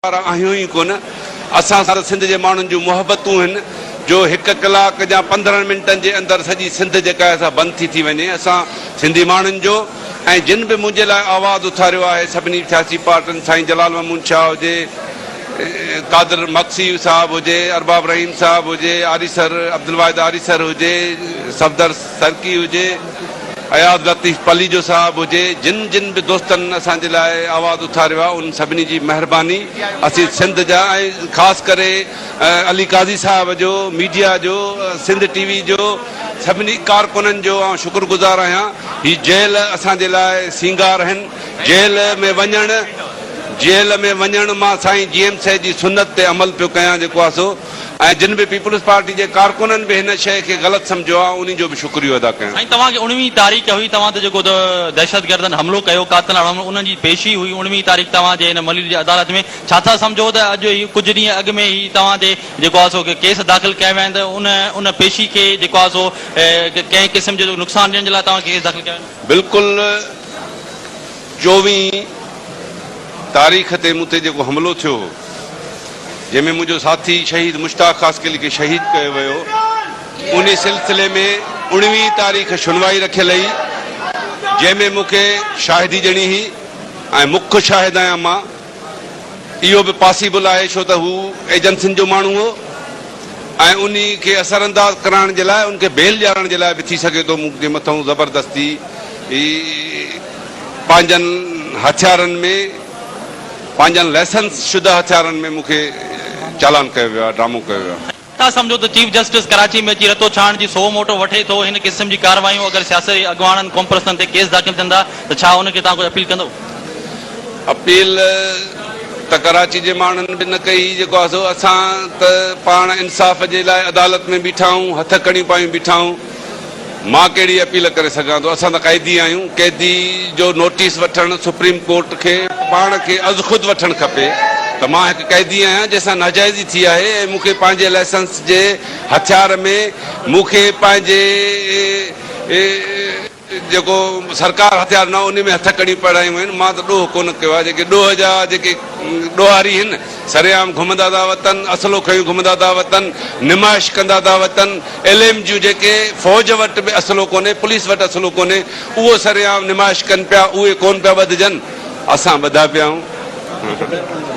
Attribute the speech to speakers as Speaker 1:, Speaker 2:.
Speaker 1: وارا آهيون ئي ڪونه. اسان سان ته سنڌ جي ماڻهن جون محبتون هن جو هڪ ڪلاڪ يا 15 منٽن جي اندر سڄي سنڌ جيڪا آهي سا بند ٿي ٿي وڃي. اسان سنڌي ماڻهن جو ۽ جن به منهنجي لاء آواز اٿاريو آهي سڀني سياسي پارٽين سائين جلال محمود شاهه هجي، قادر مگسي صاحب هجي، ارباب رحيم صاحب هجي، آريسر عبدالواحد آريسر هجي، صفدر سرڪي هجي، اياز لطيف پليجو صاحب هجي، جن جن به دوستن اسان جي لاء آواز اٿاريو آهي انهن سڀني جي مهرباني. اسين سنڌ جا ۽ خاص ڪري علي قاضي صاحب جو، ميڊيا جو، سنڌ ٽي وي جو، سڀني ڪارڪنن جو آئون شڪر گذار آهيان. هي جيل اسان جي لاء سينگار آهن. جيل ۾ وڃڻ جيل ۾ وڃڻ مان سائين جي ايم سيد جي سنت تي عمل پيو ڪيان جيڪو آهي سو ۽ جن به پيپلز پارٽي جي ڪارڪنن به هن شيء کي غلط سمجهيو آهي انهي جو به شڪريو ادا ڪيان.
Speaker 2: سائين توهان کي اڻويهين تاريخ هئي توهان تي جيڪو دهشتگردن حملو ڪيو قاتلاڻو حملو انهن جي پيشي هئي اڻويهين تاريخ توهان جي هن ملير جي عدالت ۾ ڇا ٿا سمجهو ته اڄ هي ڪجهه ڏينهن اڳ ۾ هي توهان تي جيڪو آهي سو ڪيس داخل ڪيا ويا آهن ته ان ان پيشي کي جيڪو آهي سو ڪنهن قسم جو نقصان ڏيڻ جي لاء توهان کي ڪيس داخل ڪيا ويا آهن؟
Speaker 1: بلڪل چوويهين تاريخ تي مون تي جيڪو حملو ٿيو هو جنهن ۾ منهنجو ساٿي شهيد مشتاق خاصخيلي کي شهيد ڪيو ويو انهي سلسلي ۾ اڻويهين تاريخ شنوائي رکيل هئي جنهن ۾ مون کي شاهدي ڏيڻي هئي ۽ مک شاهد آهيان مان اهو به پاسيبل آهي ڇو ته هو ايجنسين جو ماڻهو هو ۽ انهي کي اثر انداز ڪرائڻ جي لاء ان کي بيل ڏيارڻ جي لاء به ٿي سگهي ٿو مون جي مٿئون زبردستي پنهنجن هٿيارن ۾ پنهنجن لائسنس شده هٿيارن ۾ مون کي چالان ڪيو ويو آهي ڊرامو ڪيو ويو آهي.
Speaker 2: ٿا سمجهو ته چيف جسٽس ڪراچي ۾ اچي رتو ڇاڻ جي سو موٽو وٺي ٿو، هن قسم جي ڪارروايون اگر سياسي اڳواڻن قومپرستن تي ڪيس داخل ٿين ٿا ته ڇا ان کي توهان ڪجهه اپيل ڪندو؟
Speaker 1: اپيل ته ڪراچي جي ماڻهن به نه ڪئي جيڪو آهي سو اسان ته پاڻ انصاف جي لاء عدالت ۾ بيٺا آهيون هٿ ڪڙيون پايون بيٺا آهيون مان ڪهڙي اپيل ڪري سگهان ٿو، اسان ته قيدي آهيون، قيدي جو نوٽيس وٺڻ سپريم ڪورٽ کي پاڻ کي ازخود وٺڻ کپي ته مان هڪ قيدي آهيان جنهن سان ناجائزي ٿي آهي ۽ مون کي پنهنجي لائسنس جي هٿيار ۾ مون کي پنهنجي جيڪو سرڪار هٿيار نه ان ۾ هٿ ڪڙيون پهرايون آهن، مان ته ڏوهه ڪونه ڪيو آهي، جيڪي ڏوهه جا جيڪي ڏوهاري هن سرعام گهمندا ٿا وتن، اسلحو کنيون گهمندا ٿا وتن، نمائش ڪندا ٿا وتن، ايل ايم جون جيڪي فوج وٽ به اسلحو ڪونهي، پوليس وٽ اسلحو ڪونهي، اهو سرعام نمائش ڪن پيا، اهي ڪونه پيا ٻڌجن، اسان ٻڌا پيا آهيون.